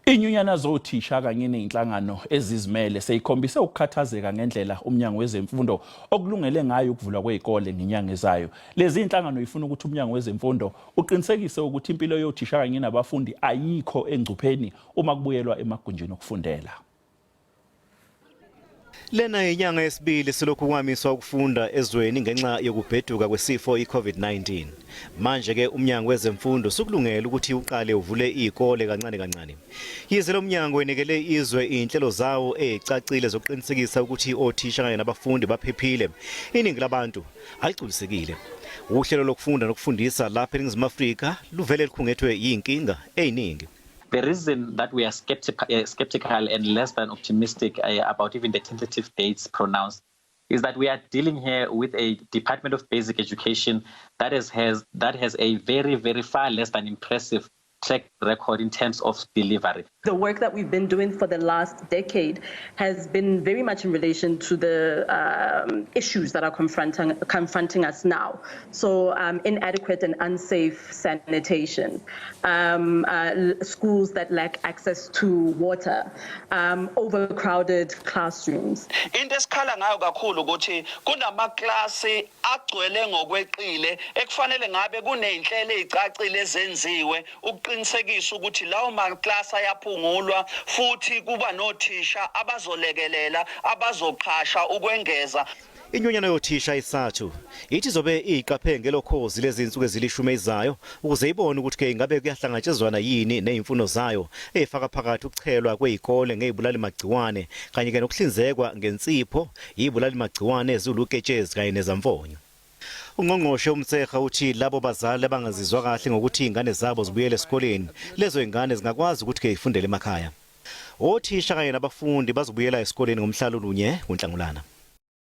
Inyunyana zothisha kanye nezinhlangano ezizimele seyikhombise ukukhathazeka ngendlela uMnyango Wezemfundo okulungele ngayo ukuvulwa kwezikole ngenyanga ezayo. Lezi zinhlangano ifuna ukuthi uMnyango Wezemfundo uqinisekise ukuthi impilo yothisha kanye nabafundi ayikho engcupheni uma kubuyelwa emagunjini okufundela. Lena yinyanga yesibili selokhu kwamiswa ukufunda ezweni ngenxa yokubheduka kwesifo i-COVID-19. Manje ke uMnyango Wezemfundo usukulungele ukuthi uqale uvule izikole kancane kancane. Yize lo mnyango wenikele izwe izinhlelo zawo ezicacile zokuqinisekisa ukuthi othisha kanye nabafundi baphephile, iningi labantu aligculisekile. Uhlelo lokufunda nokufundisa lapha eNingizimu Afrika luvele lukhungethwe yinkinga eziningi. The reason that we are skeptical and less than optimistic about even the tentative dates pronounced is that we are dealing here with a Department of Basic Education that has a very, very far less than impressive track record in terms of delivery. The work that we've been doing for the last decade has been very much in relation to the issues that are confronting us now. So inadequate and unsafe sanitation, schools that lack access to water, overcrowded classrooms. Into esikhala ngayo kakhulu ukuthi kunamaklasi agcwele ngokweqile ekufanele ngabe kuney'nhlelo ey'cacile ezenziwe ukuqinisekisa ukuthi lawo maklasi ayaphungulwa futhi kuba nothisha abazolekelela abazoqhasha ukwengeza. Inyunyana yothisha iSADTU ithi izobe iyiqaphe ngelokhozi lezi insuku ezilishumi ezayo ukuze ibone ukuthi ke ingabe kuyahlangatshezwana yini nezimfuno zayo ezifaka phakathi ukuchelwa kwezikole ngezibulali magciwane kanye ke nokuhlinzekwa ngensipho, izibulali magciwane eziwuluketshezi kanye nezamfonyo. Ungqongqoshe uMotshekga uthi labo bazali abangazizwa kahle ngokuthi izingane zabo zibuyele esikoleni, lezo izingane zingakwazi ukuthi ke ifundele emakhaya. Othisha kanye nabafundi bazobuyela esikoleni ngomhla lolunye kuNhlangulana.